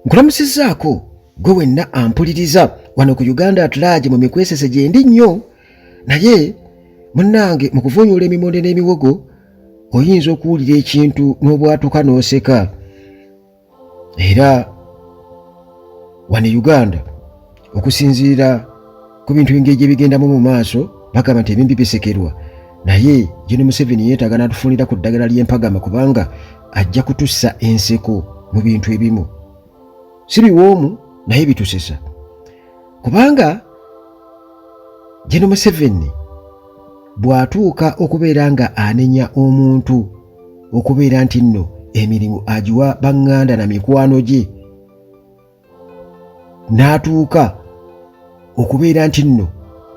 Nkulamusizzaako gwe wenna ampuliriza wano ku Uganda at large mu mikwesese gyendi nnyo, naye munnange mu kuvunyuula emimonde n'emiwogo oyinza okuwulira ekintu n'obwatuka n'oseka. Era wano e Uganda okusinziira ku bintu engeri gye bigendamu mu maaso bagamba nti ebimbi bisekerwa, naye Gen Museveni yeetaaga n'atufunira ku ddagala ly'empagama kubanga ajja kutussa enseko mu bintu ebimu. Si biwoomu naye bitusesa, kubanga Gen Museveni bw'atuuka okubeera nga anenya omuntu okubeera nti nno emirimu agiwa baŋŋanda na mikwano gye, n'atuuka okubeera nti nno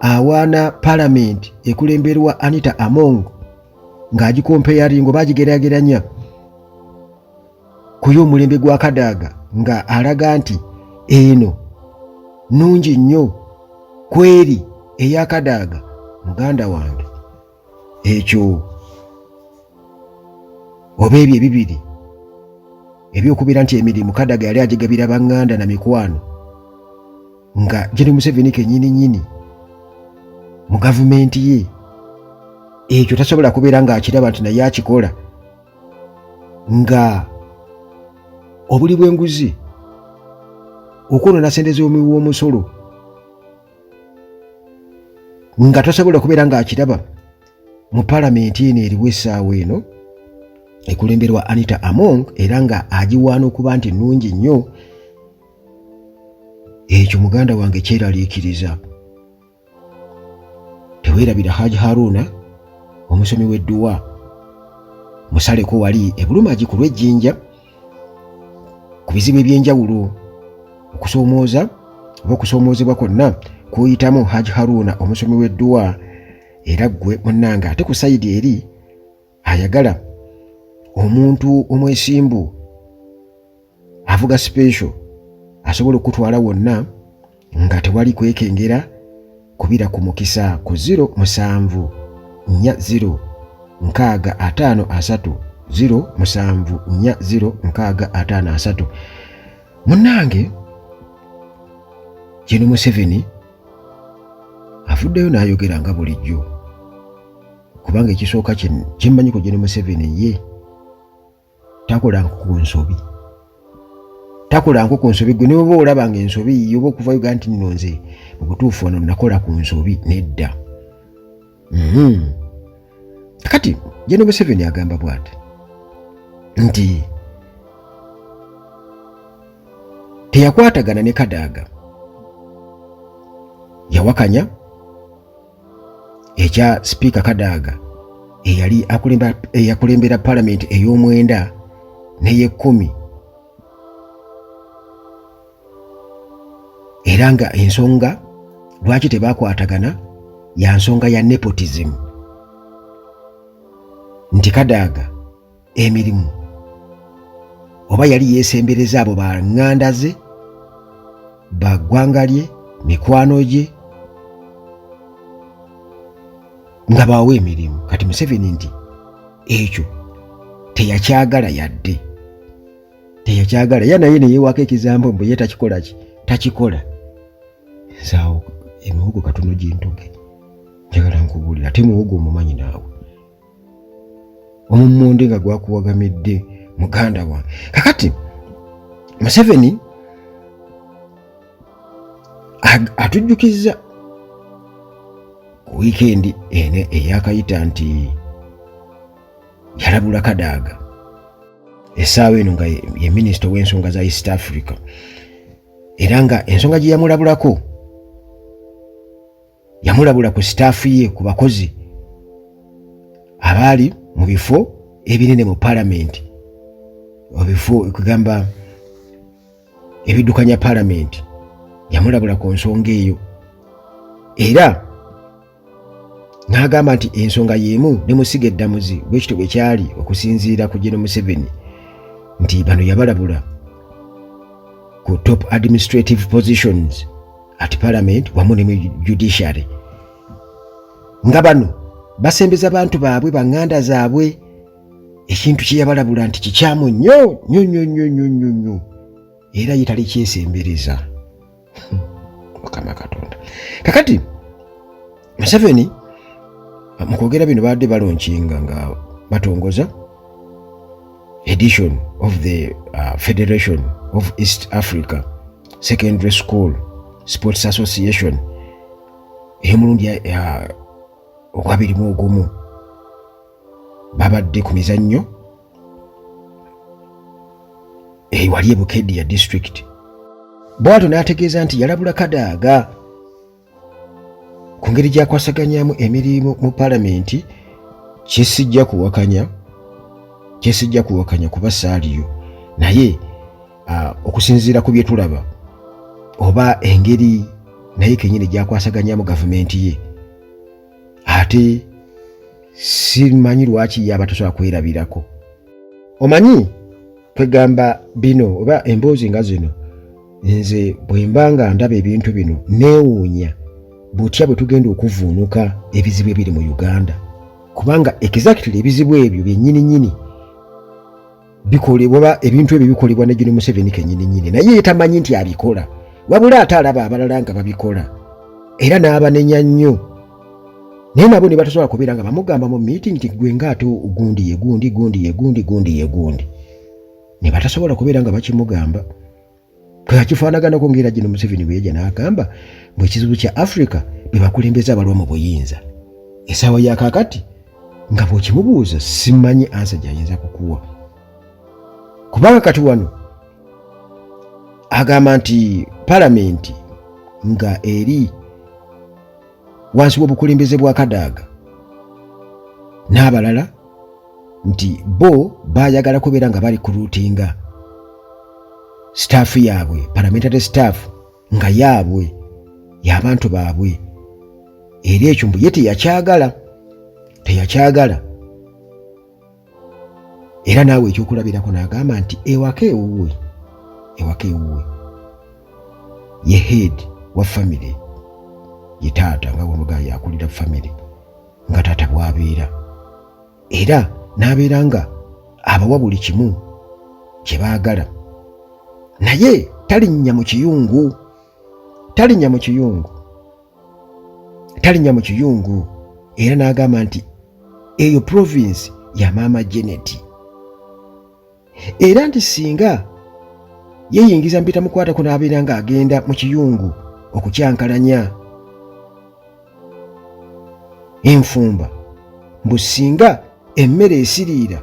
awaana palamenti ekulemberwa Anita Among ng'agikompeyaringa oba agigeraageranya ku y'omulembe gwa Kadaga, nga alaga nti eno nnungi nnyo kweri eya Kadaga. Muganda wange, ekyo oba ebyo ebibiri ebyokubeera nti emirimu Kadaga yali agigabira baŋŋanda na mikwano, nga Gen Museveni kenyini nyini mu gavumenti ye ekyo tasobola kubeera ng'akiraba nti naye akikola, nga obuli bw'enguzi, okwonoona sente z'omuwi w'omusolo, nga tosobola kubeera ng'akiraba mu palamenti eno eriwo essaawa eno ekulemberwa Anita Among, era nga agiwaana okuba nti nnungi nnyo. Ekyo muganda wange kyeraliikiriza. Teweerabira Haji Haruna omusomi w'edduwa musaleko wali ebulumagi ku lw'ejjinja ku bizibu eby'enjawulo, okusoomooza oba okusoomoozebwa kwonna kuyitamu Haji Haruna omusomi w'edduwa. Era ggwe munnange ate ku sayidi eri ayagala omuntu omwesimbu avuga special asobola okukutwala wonna nga tewali kwekengera, kubira ku mukisa ku 0 7 4 0 6 5 3 0 7 4 0 6 5 3. Munnange Gen Museveni avuddeyo n'ayogera nga bulijjo, kubanga ekisooka kyemmanyi ku Gen Museveni, ye takola nku nsobi, takola nku ku nsobi. Gwe niba olaba nga ensobi yoba okuva Uganda nti nno nze mu butuufu wano nakola ku nsobi, nedda. Kati Gen Museveni agamba bw'ati nti teyakwatagana ne Kadaga, yawakanya ekya sipiika Kadaga eyali eyakulembera palamenti ey'omwenda n'ey'ekkumi, era nga ensonga lwaki tebakwatagana ya nsonga ya nepotism, nti Kadaga emirimu oba yali yeesembereza abo ba ŋŋanda ze, ba ggwanga lye, mikwano gye, nga bawa emirimu. Kati Museveni nti ekyo teyakyagala, yadde teyakyagala ya naye neyewaako ekizambo mbu ye takikola ki, takikola. Nzaawo emiwogo katono gintoge, njagala nkubuulira, ate muwogo omumanyi naawe omummonde nga gwakuwagamidde muganda wange. Kakati Museveni atujjukizza ku wiikendi eno eyakayita nti yalabula Kadaga essaawa eno nga ye minisita ow'ensonga za East Africa, era nga ensonga gye yamulabulako, yamulabula ku sitaafu ye, ku bakozi abaali mu bifo ebinene mu palamenti, ebifo kugamba ebiddukanya palamenti. Yamulabula ku nsonga eyo era n'agamba nti ensonga y'emu ne musiga eddamuzi bwekityo bwe kyali okusinziira ku Gen Museveni, nti bano yabalabula ku top administrative positions at parliament wamu ne mu judiciary, nga bano basembeza bantu baabwe, baŋŋanda zaabwe, ekintu kye yabalabula nti kikyamu nnyo nnyo nnyo nnyo nnyo nnyo nnyo. Era ye talikyesembereza. Mukama Katonda. Kakati Museveni mu kwogera bino baadde balonkinga nga batongoza edition of the Federation of East Africa Secondary School Sports Association ey'omulundi ogwabiri mu ogumu. Babadde ku mizannyo ewali e Bukedia district. Bw'atyo n'ategeeza nti yalabula Kadaga ku ngeri gy'akwasaganyamu emirimu mu palamenti. Kyesijja kuwakanya, kyesijja kuwakanya kuba saaliyo, naye okusinziira ku bye tulaba oba engeri naye kenyini gy'akwasaganyamu gavumenti ye, ate simanyi lwaki ye aba tasobola kwerabirako. Omanyi kwegamba bino oba emboozi nga zino, nze bwe mba nga ndaba ebintu bino neewuunya butya bwe tugenda okuvuunuka ebizibu ebiri mu Uganda, kubanga exactly ebizibu ebyo byennyini nnyini bikolebwa oba ebintu ebyo bikolebwa ne Gen Museveni kennyini nnyini, naye ye tamanyi nti abikola, wabula ate alaba abalala nga babikola era n'abanenya nnyo, naye nabo ne batasobola kubeera nga bamugamba mu meeting nti gwe nga ate gundi ye gundi, gundi ye gundi, gundi ye gundi, ne batasobola kubeera nga bakimugamba. Kifaanaganako ng'era Gen Museveni bwe yajja n'agamba mbu ekizibu kya Africa be bakulembeze abalwa mu buyinza. Essaawa ya kaakati nga bw'okimubuuza simanyi ansa gy'ayinza kukuwa, kubanga kati wano agamba nti palamenti nga eri wansi w'obukulembeze bwa Kadaga n'abalala nti bo baayagala kubeera nga bali kuruutinga staff yaabwe, parliamentary staff nga yaabwe, y'abantu baabwe, era ekyo mbu ye teyakyagala, teyakyagala. Era naawe ekyokulabirako n'agamba nti ewaka ewuwe, ewaka ewuwe ye head wa family, ye taata nga bwemugaa yakulira family nga taata bw'abeera, era n'abeera nga abawa buli kimu kye baagala, naye talinnya mu kiyungu, talinnya mu kiyungu, talinnya mu kiyungu. Era n'agamba nti eyo province ya maama Janet, era nti singa yeeyingiza mbitamukwatako n'abeera ng'agenda mu kiyungu okukyankalanya enfumba, mbu singa emmere esiriira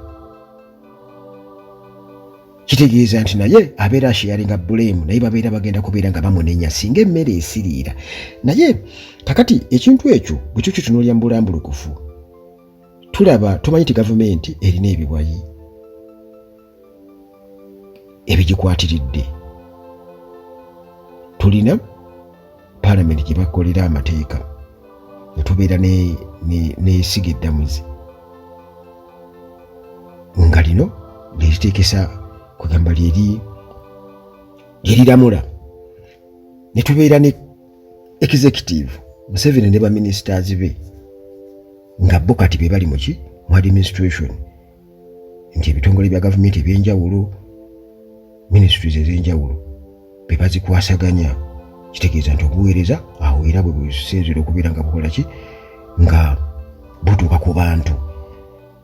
kitegeeza nti naye abeera asharinga blame, naye babeera bagenda kubeera nga bamunenya singa emmere esiriira. Naye kakati ekintu ekyo bwe tukitunuulira mu bulambulukufu, tulaba tumanyi nti gavumenti erina ebiwayi ebigikwatiridde. Tulina paalamenti gye bakolera amateeka, ne tubeera n'essiga eddamuzi nga lino lyeriteekesa, kwegamba lyeri lyeriramula, ne tubeera ne executive, Museveni ne baministers be nga bo kati be bali muki mu administration, nti ebitongole bya gavumenti ebyenjawulo, ministries ez'enjawulo be bazikwasaganya. Kitegeeza nti obuweereza awo era bwe businziira okubeera nga bukola ki, nga butuuka ku bantu.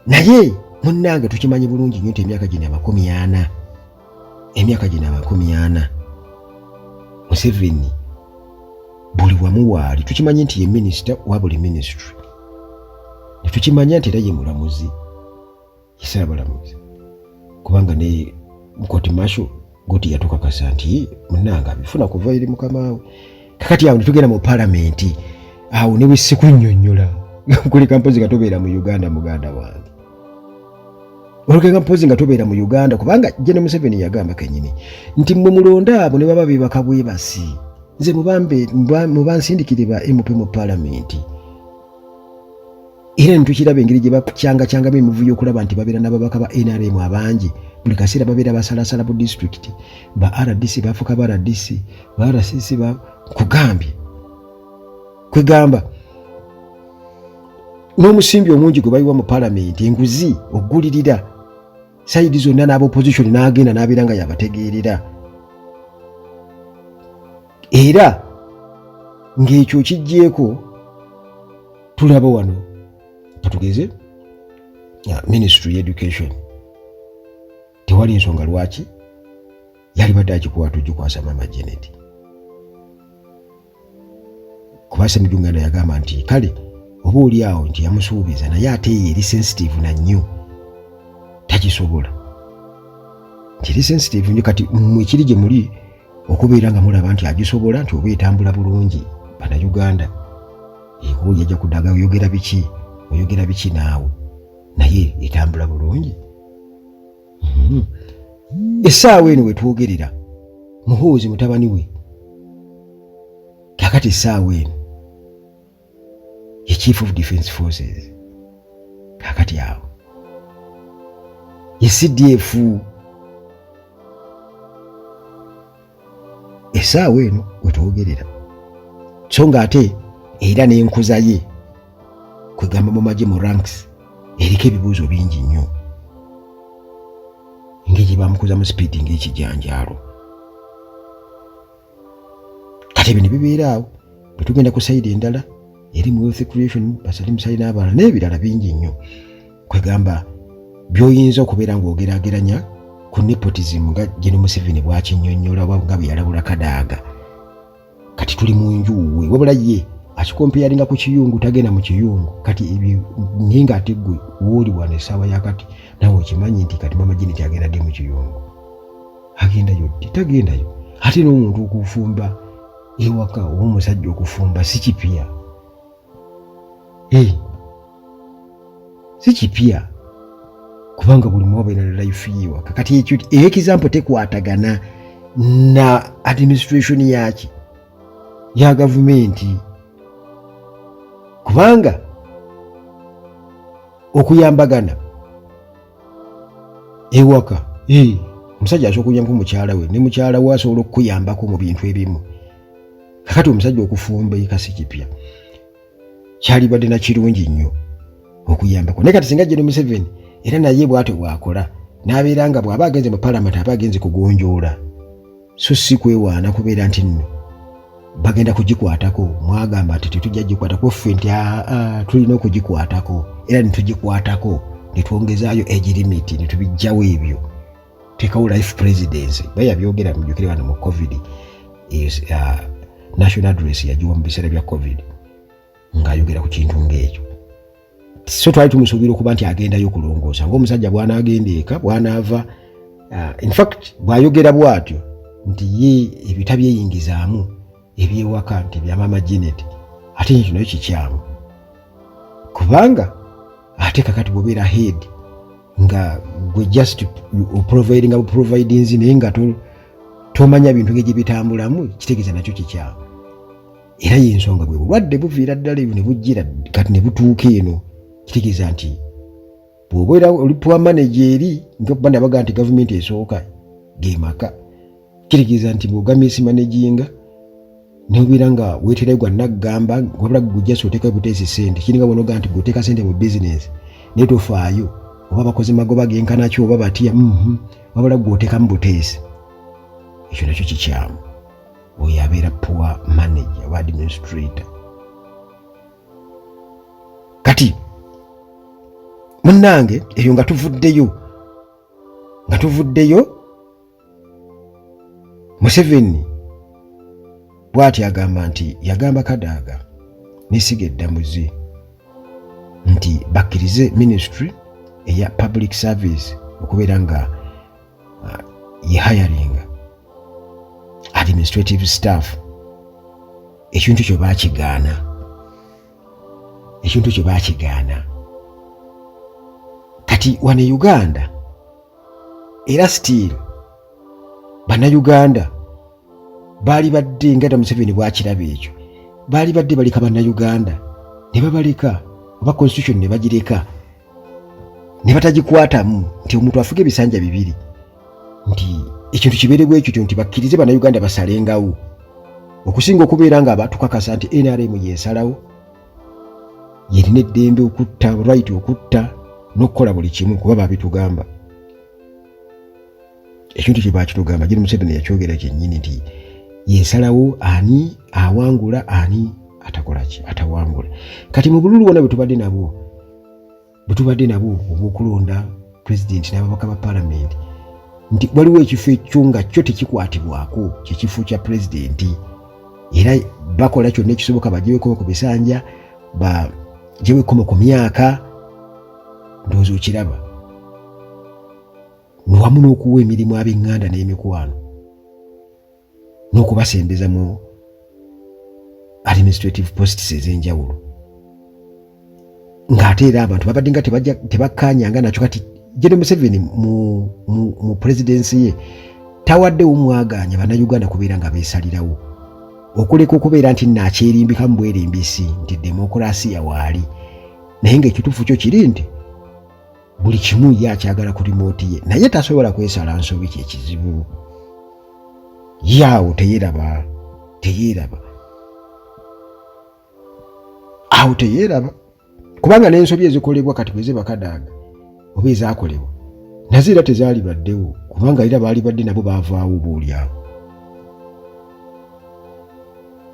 Naye munnange tukimanyi bulungi nnyo nti emyaka gino 40, emyaka gino 40, Museveni buli wamu waali. Tukimanyi nti ye minisita wa buli ministry, ne tukimanya nti era ye mulamuzi, ye ssaabalamuzi, kubanga ne court martial goti yatukakasa nti munnange abifuna kuva eri mukama we. Kakati awo netugenda mu palamenti, awo ne bwesikunnyonnyola kuleka mpozi nga tobeera mu Uganda, muganda wange, olugenda mpozi nga tobeera mu Uganda, kubanga Gen Museveni yagamba kenyini nti mmwe mulonde abo ne baba bebaka bwebasi, nze mubansindikire ba MP mu palamenti. Era netukiraba engeri gye bakyangakyangamu emivuyo okulaba nti babeera n'ababaka ba NRM abangi, buli kaseera babeera basalasala bu disitulikiti, ba RDC bafuuka ba RDC, ba RCC ba kugambye kwegamba n'omusimbi omungi gwe bayiwa mu palamenti, enguzi okugulirira sayidi zonna n'aba opposition, n'agenda n'abeera nga yabategeerera. Era ng'ekyo kiggyeeko, tulaba wano katugeze ministry education, tewali nsonga lwaki yalibadde agikwata ogikwasa Mama Janet, kuba Ssemujju Nganda yagamba nti kale oba oli awo nti yamusuubiza, naye ate ye eri sensitive na nnyo, takisobola nti eri sensitive nnyo. Kati mmwe kiri gye muli okubeera nga mulaba nti agisobola, nti oba etambula bulungi. Bannayuganda, ekuuli yajja kudaga, oyogera biki, oyogera biki naawe, naye etambula bulungi. Essaawa eno wetwogerera, Muhoozi mutabani we kakati essaawa eno ye Chief of Defence Forces. Kakati awo ye CDF essaawa eno wetwogerera. So nga ate era n'enkuza ye, kwegamba mu magye, mu ranks, eriko ebibuuzo bingi nnyo, engeri gye bamukuza mu sipiidi ng'ekijanjaalo. Kati ebyo ne bibeera awo. Bwe tugenda ku side endala eri mu wealth creation, ba Salim Saleh n'abalala n'ebirala bingi nnyo, kwegamba by'oyinza okubeera ng'ogeraageranya ku nepotism nga Gen Museveni bw'akinnyonnyola oba nga bwe yalabula Kadaaga. Kati tuli mu njuuwe, wabula ye akicomparinga ku kiyungu, tagenda mu kiyungu. Kati ebyo naye ng'ate ggwe wooli wano essaawa ya kati nawe okimanyi nti kati Mama Janet agenda ddi mu kiyungu? Agendayo ddi? Tagendayo. Ate n'omuntu okufumba ewaka oba omusajja okufumba si kipya, hey, si kipya, kubanga buli muwabeera life ye ewaka. Kati ekyo example tekwatagana na administration yaki ya gavumenti, kubanga okuyambagana ewaka, omusajja asobola okuyambako mukyala we, ne mukyala we asobola okukuyambako mu bintu ebimu. Kakati omusajja okufumba eka si kipya, kyalibadde na kirungi nnyo okuyambako. Naye kati singa Gen Museveni era naye bw'atyo bw'akola, n'abeera nga bw'aba agenze mu palamenti aba agenze kugonjoola, so si kwewaana kubeera nti nno bagenda kugikwatako. Mwagamba nti tetujja gikwatako, ffe nti aa, tulina okugikwatako, era netugikwatako, netwongezaayo age limit, netubijjawo ebyo, teekawo life presidency. Bayabyogera, mujjukire wano mu COVID, national address yagiwa mu biseera bya COVID ng'ayogera ku kintu ng'ekyo. So twali tumusuubira okuba nti agendayo okulongoosa ng'omusajja bw'anaagenda eka, bw'anaava. In fact bw'ayogera bw'atyo nti ye ebyo tabyeyingizaamu ebyewaka, nti bya Mama Janet, ate ekyo nayo kikyamu, kubanga ate kakati bw'obeera head nga gwe just oprovidinga buprovidinzi, naye nga tomanya bintu ng'egye bitambulamu, kitegeeza nakyo kikyamu. Era yensonga bwe bulwadde buviira ddala ebyo ne bujjira kati ne butuuka eno. Kitegeeza nti bw'obeera oli poor manager eri, nga nabaga nti gavumenti esooka ge maka, kitegeeza nti bw'oga mismanaginga nobeera nga weeterayo gwa naggamba, wabula gujja oteekayo buteesi sente. Kiringa bwonoga nti gweoteeka sente mu bizinesi naye tofaayo oba bakoze magoba genkanaki oba batya, wabula gweoteekamu buteesi, ekyo nakyo kikyamu. Oyo abeera poor manager oba administrator. Kati munnange, eyo nga tuvuddeyo, Museveni bw'ati agamba nti yagamba Kadaaga n'essiga eddamuzi nti bakkirize ministry eya public service okubeera nga ye hiringa administrative staff. Ekintu kyo bakigaana, ekintu kyo bakigaana. Kati wano e Uganda era still Bannayuganda baali badde nga Museveni bwakiraba ekyo, baali badde baleka Bannayuganda ne babaleka, oba constitution ne bagireka ne batagikwatamu, nti omuntu afuga ebisanja bibiri, nti ekintu kibeere bwe kityo, nti bakkirize Bannayuganda basalengawo, okusinga okubeera nga batukakasa nti NRM yesalawo, yerina eddembe okutta, right okutta n'okukola buli kimu, kuba babitugamba. Ekintu kye bakitugamba, Gen Museveni yakyogera kyennyini nti Yesalawo ani awangula, ani atakolaki, atawangula. Kati mu bululu wona bwetubadde nabwo, bwetubadde nabwo obwokulonda pulezidenti n'ababaka ba palamenti, nti waliwo ekifo ekyo nga kyo tekikwatibwako, kyekifo kya pulezidenti, era bakola kyonna ekisoboka bagyewekoma ku bisanja, bagyewekoma ku myaka, ndowooza okiraba, wamu n'okuwa emirimu ab'eŋŋanda n'emikwano n'okubasembeza mu administrative posts ez'enjawulo, ng'ate era abantu babadde nga tebakkaanyanga nakyo. Kati General Museveni mu presidency ye tawaddewo mwagaanya Bannayuganda kubeera nga beesalirawo, okuleka okubeera nti naakyerimbika mu bwerimbisi nti demokulasiya waali, naye ng'ekituufu kyo kiri nti buli kimu ye akyagala ku remote ye, naye tasobola kwesala nsobi. Kyekizibu ye awo teyeraba, teyeraba awo, teyeraba, kubanga n'ensobi ezikolebwa kati bwe ziba Kadaaga oba ezakolebwa nazo era tezaalibaddewo, kubanga era baali badde nabo baavaawo obaoliawo.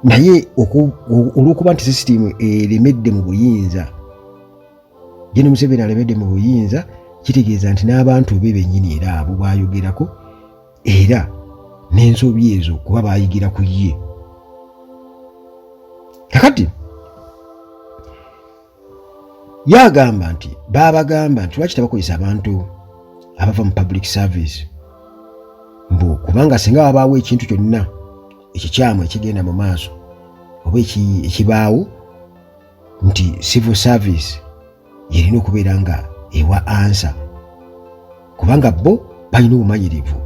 Naye olw'okuba nti sisitiimu eremedde mu buyinza, Gen Museveni alemedde mu buyinza, kitegeeza nti n'abantu be bennyini era abo baayogerako era n'ensobi ezo kuba baayigira ku ye. Kakati yagamba nti baabagamba nti lwaki tebakozesa abantu abava mu public service, mbu kubanga singa wabaawo ekintu kyonna ekikyamu ekigenda mu maaso oba ekibaawo, nti civil service yerina okubeera nga ewa ansa, kubanga bo balina obumanyirivu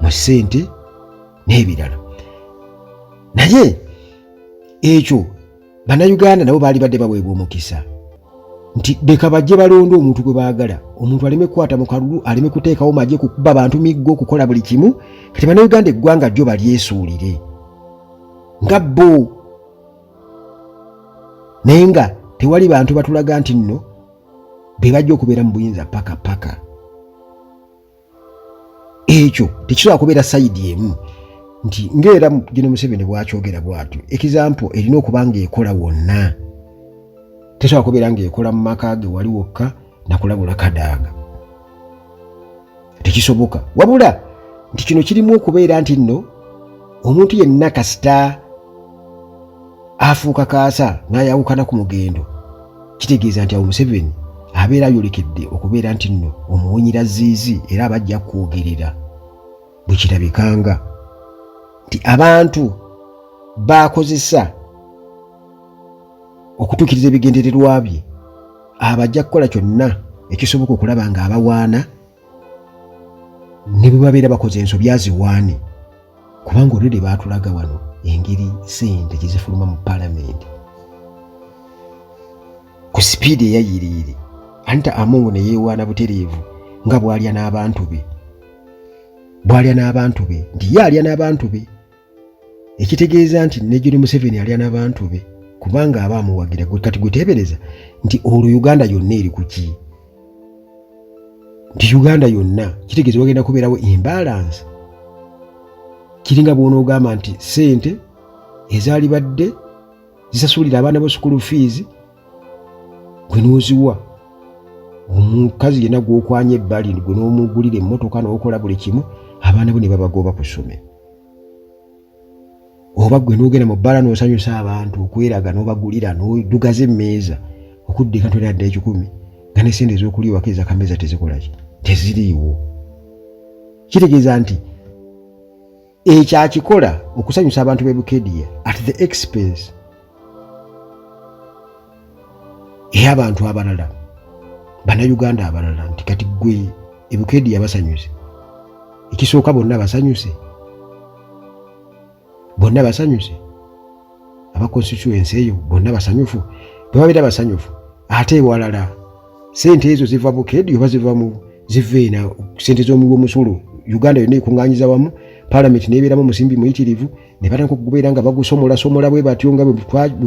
mu ssente n'ebirala. Naye ekyo Bannayuganda nabo baali badde baweebwa omukisa nti leka bajje balonde omuntu gwe baagala, omuntu aleme kukwata mu kalulu, aleme kuteekawo magye, kukuba bantu miggo, kukola buli kimu. Kati Bannayuganda eggwanga lyo balyesuulire nga bo, naye nga tewali bantu batulaga nti nno be bajja okubeera mu buyinza paka paka. Ekyo tekisobola kubeera side emu, nti ngaera Gen Museveni bwakyogera bwatyo, example erina okuba ngaekola wonna, tesobola kubeera ngaekola mu maka ge wali wokka nakulabula Kadaaga, tekisoboka. Wabula nti kino kirimu okubeera nti nno omuntu yenna kasita afuuka kaasa n'ayawukana ku mugendo, kitegeeza nti awo Museveni abeera ayolekedde okubeera nti nno omuwunyira ziizi, era abajja kwogerera bwe kirabikanga nti abantu bakozesa okutuukiriza ebigendererwa bye, abajja kukola kyonna ekisoboka okulaba nga abawaana, ne bwe babeera bakoze ensobi aziwaane, kubanga olwedde baatulaga wano engeri sente gye zifuluma mu palamenti ku sipiidi eyayiriire. Anita Among ne yeewaana butereevu nga bw'alya n'abantu be, bw'alya n'abantu be, nti ye alya n'abantu be, ekitegeeza nti ne Gen Museveni alya n'abantu be kubanga aba amuwagira. Kati gweteebereza nti olwo Uganda yonna eri ku ki? Nti Uganda yonna kitegeeza wagenda kubeerawo imbalance. Kiringa bw'onoogamba nti ssente ezaalibadde zisasulira abaana bo school fees gwe n'oziwa omukazi yenna gw'okwanya ebbali, gwe n'omugulira emmotoka n'okola buli kimu, abaana bo ne babagoba ku ssomero, oba gwe n'ogenda mu bbaala n'osanyusa abantu okweraga n'obagulira n'odugaza emmeeza, okudda eka tolina dda 100, nga ne sente ez'okuliwako ezakameeza tezikolaki, teziriiwo. Kitegeeza nti ekyo akikola okusanyusa abantu b'e Bukedea at the expense ey'abantu abalala, Bannayuganda abalala, nti kati gwe e Bukedea basanyuse, ekisooka bonna basanyuse, bonna basanyuse, aba constituency eyo bonna basanyufu. Bwe babeera basanyufu, ate ewalala sente ezo ziva Bukedi oba ziva mu ziva ena, sente z'omuwi w'omusolo Uganda yonna ekuŋŋaanyiza wamu, palamenti nebeeramu omusimbi muyitirivu, ne batandika okubeera nga bagusomolasomola bwe batyo nga bwe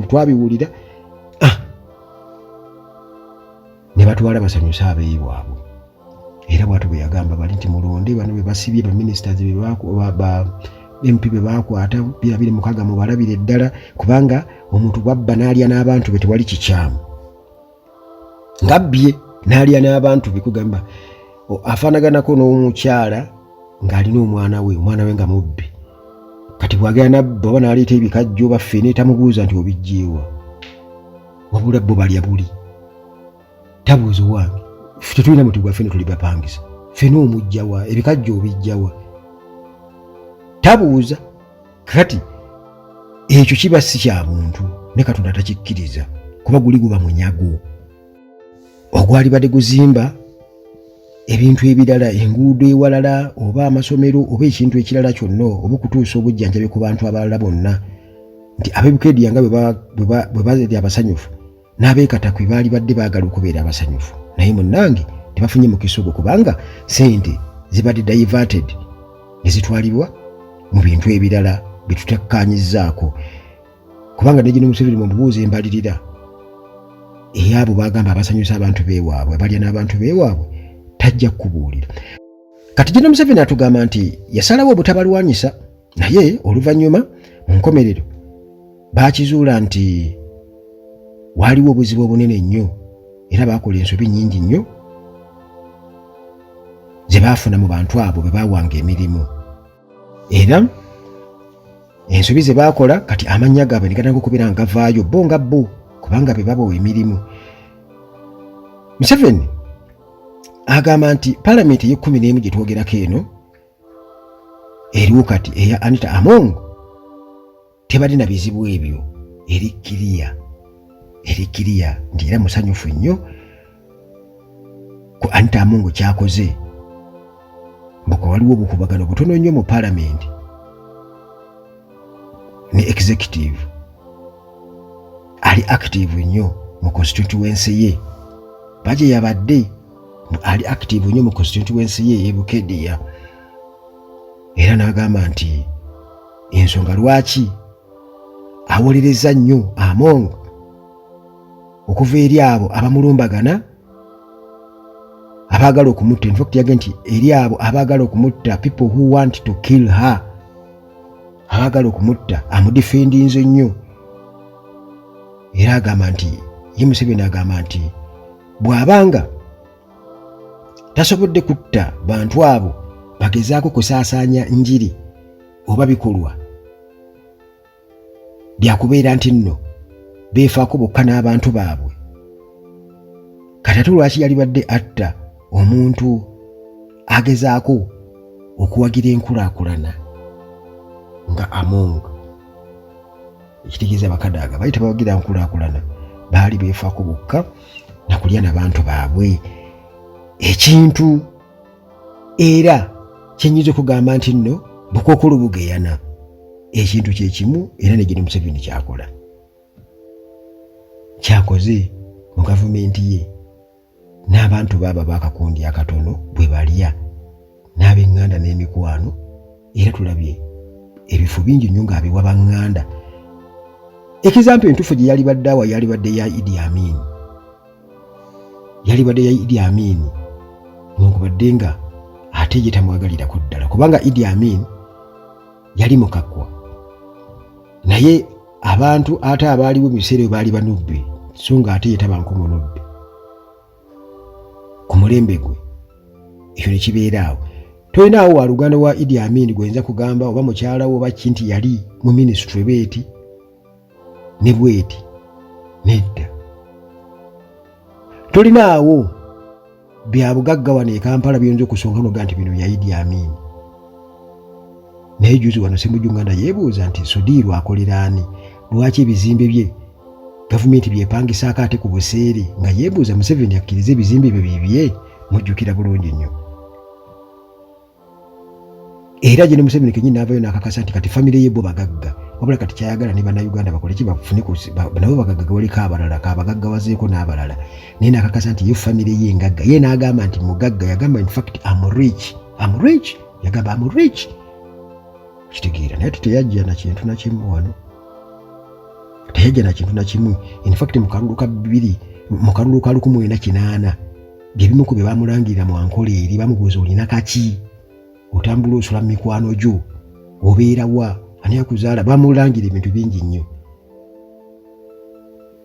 twabiwulira, ne batwala basanyuse abeewaabwe. Era bwatyo bwe yagamba bali nti mulonde bano be basibye, ba ministers, MP be baakwata 2026 mubalabire ddala, kubanga omuntu bwabba n'alya n'abantu be tewali kikyamu, ngabbye n'alya n'abantu be. Kugamba afaanaganako n'omukyala ng'alina omwana we, omwana we nga mubbi. Kati bw'agenda nabba oba n'aleeta ebikajjo oba ffene, tamubuuza nti obijjeewa, wabula bo balya buli, tabuuza owange tetulina muti gwa ffene, tuli bapangisa, ffene omujjawa, ebikajjo obijjawa, tabuuza. Kati ekyo kiba si kya buntu, ne Katonda takikkiriza, kuba guli guba munyago ogwalibadde guzimba ebintu ebirala, enguudo ewalala oba amasomero oba ekintu ekirala kyonna, oba okutuusa obujjanjabi ku bantu abalala bonna. Nti ab'eBukedia nga bwe bali abasanyufu, n'abeekatakwi baali badde baagala okubeera abasanyufu, naye munnange tebafunye mukisa ogwo, kubanga sente zibadde diverted ne zitwalibwa mu bintu ebirala bye tutakkaanyizzaako. Kubanga ne gino Museveni mubuuza embalirira ey'abo bagamba abasanyusa abantu beewaabwe, abalya n'abantu beewaabwe, tajja kukubuulira. Kati gino Museveni atugamba nti yasalawo obutabalwanyisa, naye oluvannyuma mu nkomerero baakizuula nti waaliwo obuzibu obunene nnyo, era baakola ensobi nnyingi nnyo ze baafuna mu bantu abo be baawanga emirimu, era ensobi ze baakola kati amannya gaabwe ne gatandika okubeera nga gavaayo bo nga bo, kubanga be babawa emirimu. Museveni agamba nti palamenti ey'e11 gye twogerako eno eriwo kati eya Anita Among tebali na bizibu ebyo, eri kiriya, eri kiriya, nti era musanyufu nnyo ku Anita Among kyakoze, mbuka waliwo obukubagano butono nnyo mu palamenti ne executive. Ali active nnyo mu constituency ye, baje yabadde ali active nnyo mu constituency ye ey'eBukedia, era n'agamba nti ensonga lwaki awolereza nnyo Among okuva eri abo abamulumbagana abaagala okumutta, in fact yage nti eri abo abaagala okumutta, people who want to kill her, abaagala okumutta, amudefendinze nnyo. Era agamba nti ye Museveni agamba nti bw'abanga tasobodde kutta bantu abo bagezaako kusaasaanya njiri oba bikolwa byakubeera nti nno beefaako bokka n'abantu baabwe, kati ate lwaki yalibadde atta omuntu agezaako okuwagira enkulaakulana nga Among? Ekitegeeza abakadaaga baali tebawagira nkulaakulana, baali beefaako bokka nakulya n'abantu baabwe. Ekintu era kyenyinza okugamba nti nno bukookolo bugeyana, ekintu kyekimu era ne gino Museveni kyakola, kyakoze mu gavumenti ye n'abantu baaba bakakundi akatono bwe balya n'ab'eŋŋanda n'emikwano. Era tulabye ebifo bingi nnyo ng'abiwa baŋŋanda. Example entuufu gye yalibadde awa yalibadde ya Idi Amin, yalibadde ya Idi Amin, newankubadde nga ate ye tamwagalirako ddala, kubanga Idi Amin yali mukakwa, naye abantu ate abaaliwo mu biseera ebyo baali banubbi, so nga ate ye tabanko munubbi ku mulembe gwe. Ekyo ne kibeera awo. Tolinaawo wa luganda wa Idi Amin gwenza kugamba oba mukyala wo oba ki nti yali mu minisitule bweti ne bweti, nedda. Tolinaawo bya bugagga wano e Kampala biyinza okusonga noga nti bino bya Idi Amin. Naye juzi wano Ssemujju Nganda yeebuuza nti Sodiiru akolera ani? Lwaki ebizimbe bye gavumenti byepangisaako ate ku buseere? Nga yeebuuza Museveni akkirize ebizimbe bye bibye. Mujjukira bulungi nnyo, era gye ne Museveni kenyini n'avayo n'akakasa nti kati famire ye bo bagagga, wabula kati kyayagala ne Bannayuganda bakole ki? Bafune nabo bagagga, waliko abalala kabagaggawazeeko n'abalala, naye n'akakasa nti ye famire ye engagga. Ye n'agamba nti mugagga, yagamba in fact am rich, am rich, yagamba am rich, kitegeera. Naye teyajja na kintu na kimu wano, teyajja na kintu na kimu. In fact mu kalulu ka bbiri, mu kalulu ka 1980, bye bimu ku bye bamulangirira mu Ankole eri, bamubuuza olina kaki, otambula osula mu mikwano gyo. Obeera wa? Ani akuzaala? Bamulangira ebintu bingi nnyo.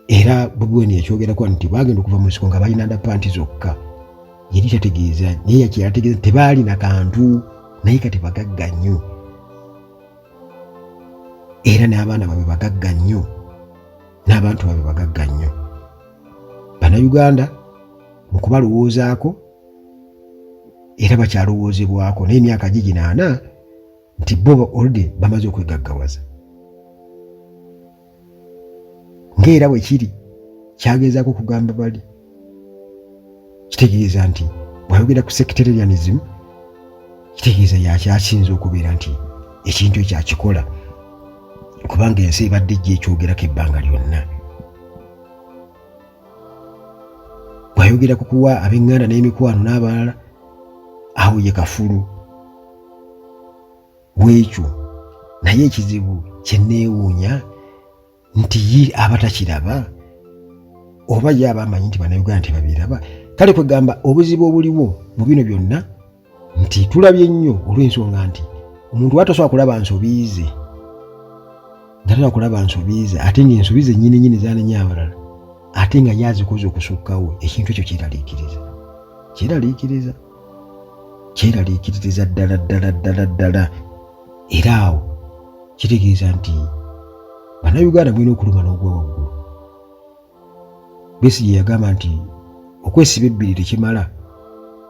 Era Bobi Wine yakyogerako nti baagenda okuva mu nsiko nga balina ndapanti zokka. Yali tategeeza, naye yakyategeeza tebaalina kantu, naye kati bagagga nnyo, era n'abaana baabwe bagagga nnyo, n'abantu baabwe bagagga nnyo. Bannayuganda mu kubalowoozaako era bakyalowoozebwako, naye emyaka giginaana nti bo already bamaze okwegaggawaza. Ng'era bwe kiri kyagezaako okugamba bali, kitegeeza nti bw'ayogera ku sectarianism kitegeeza yakyasinze okubeera nti ekintu ekyo akikola, kubanga ensi ebadde ejja ekyogerako ebbanga lyonna. Bw'ayogera ku kuwa ab'eŋŋanda n'emikwano n'abalala, awo ye kafulu w'ekyo. Naye ekizibu kye neewuunya nti ye aba takiraba, oba ye aba amanyi nti Bannayuganda tebabiraba. Kale kwegamba obuzibu obuliwo mu bino byonna nti tulabye nnyo olw'ensonga nti omuntu watasobola kulaba nsobi ze, nga tasobola kulaba nsobi ze, ate ng'ensobi ze nnyini nnyini zanenya abalala, ate nga ye azikoze okusukkawo. Ekintu ekyo kyeraliikiriza, kyeraliikiriza, kyeraliikiririza ddala ddala ddala ddala. Era awo kitegeeza nti Bannayuganda mulina okuluma n'ogwa waggulu. Besigye yagamba nti okwesiba ebbiri tekimala,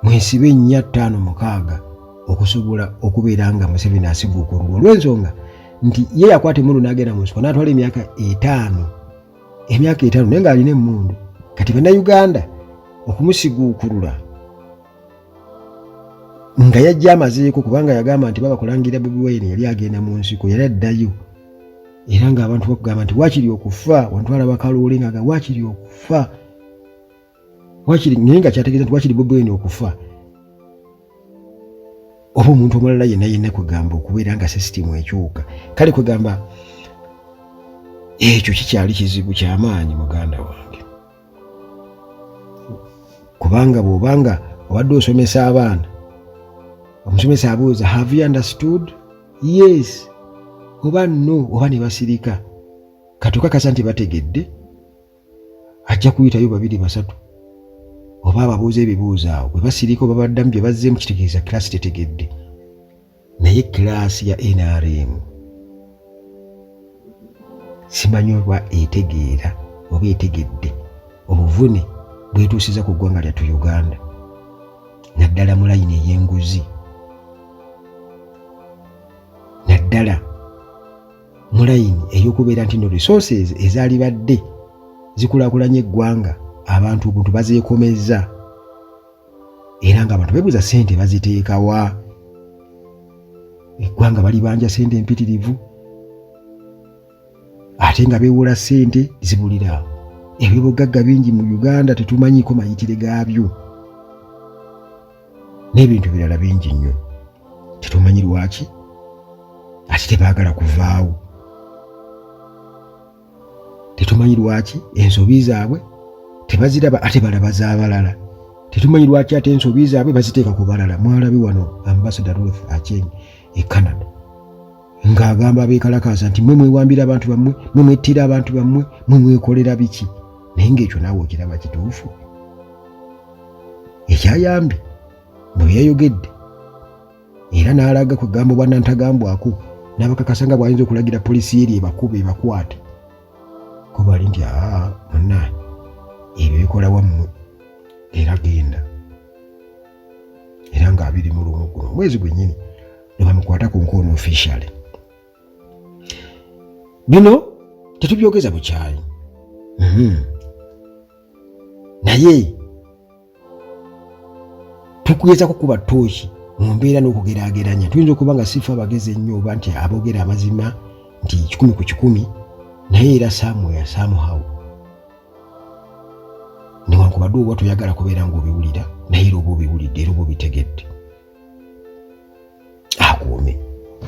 mwesibe 4, 5, 6 okusobola okubeera nga Museveni asiguukululwa, olw'ensonga nti ye yakwata emmundu n'agenda mu nsiko n'atwala emyaka 5, emyaka 5, naye ng'alina emmundu. Kati Bannayuganda okumusiguukulula nga yajja amazeeko, kubanga yagamba nti baba kulangira Bobi Wine yali agenda mu nsiko, yali addayo, era ng'abantu bakugamba nti waakiri okufa wantwala bakaloole, nga waakiri okufa wakiri, naye nga kyategeeza nti wakiri Bobi Wine okufa oba omuntu omulala yenna yenna, kwegamba okubeera nga sisitimu ekyuka. Kale kwegamba ekyo kikyali kizibu kyamaanyi, muganda wange, kubanga bw'obanga obadde osomesa abaana, omusomesa abuuza, "Have you understood?" "Yes" oba "No" oba ne basirika. Kati okakasa nti bategedde, ajja kuyitayo babiri basatu oba ababuuza ebibuuzo, awo bwe basirika oba baddamu bye bazzeemu, kitegeeza kilasi tetegedde. Naye kilaasi ya NRM simanyi oba etegeera oba etegedde obuvune bwetuusiza ku ggwanga lyattu Uganda, naddala mu layini ey'enguzi, naddala mu layini ey'okubeera nti no resources ezaalibadde zikulaakulanya eggwanga abantu obuntu bazeekomezza, era ng'abantu beebuuza ssente baziteekawa. Eggwanga balibanja ssente empitirivu, ate nga beewola ssente zibulira awo. Ebyobugagga bingi mu Uganda tetumanyiiko mayitire gaabyo, n'ebintu birala bingi nnyo tetumanyi lwaki ate tebaagala kuvaawo. Tetumanyi lwaki ensobi zaabwe tebaziraba ate balaba z'abalala. Tetumanyi lwaki ate ensobi zaabwe baziteeka ku balala. Mwalabi wano Ambassador Ruth Acheng e Canada ng'agamba abeekalakaasa nti mwe mwewambira abantu bammwe, mwe mwettira abantu bammwe, mwe mwekolera biki, naye ng'ekyo naawe okiraba kituufu. Ekyayambye bwe yayogedde era n'alaga kwegamba obwannantagambwako n'abakakasa nga bw'ayinza okulagira poliisi y'eri ebakuba ebakwate, kuba ali nti aa munna ebyo bikola wammwe, era genda. Era nga 21 guno omwezi gwennyini ne bamukwata ku nkono officially. Bino tetubyogeza bukyayi, Naye tukugezako kuba ttooki mu mbeera n'okugeraageranya. Tuyinza okuba nga sifa abagezi ennyo oba nti aboogera amazima nti 100 ku 100, naye era somewhere somehow, newankubadde oba toyagala kubeera ng'obiwulira, naye era oba obiwulidde era oba obitegedde. Akuume.